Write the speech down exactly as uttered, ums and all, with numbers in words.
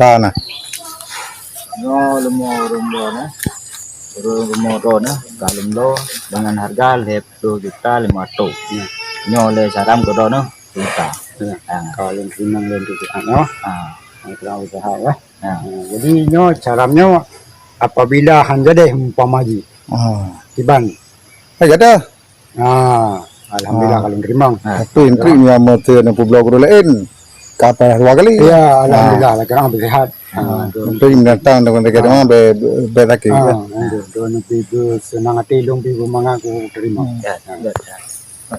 hekta na. Nyoe leumo ureueng droeneuh, ureueng leumo droeneuh ka lôn bloe dengan harga lhèe ploh juta lima ratus. Nyoe lé salam keu droeneuh, juta. Ya. Ah. Ka lôn teurimong lôn tutoe nyoe. Ah. Nyoe kurang usaha ya. Ah. Ah, jadi nyoe cara nyoe apabila han jadeh umpama jih. Ah. Kiban. Eh, jadeh. Ah, alhamdulillah kalau nerima. Ah. Tapi entri nyoe meuteun neupubloe guru laén. Ka payah dua kali. Ya, alhamdulillah lah kurang sehat. Ah, tu. Entri datang dengan dekat rumah be be sakit. Ah, ya. Anjur. Tu nanti tu senang hati lung pi mangat aku terima. Hmm. Ya, ya, ya. Ah.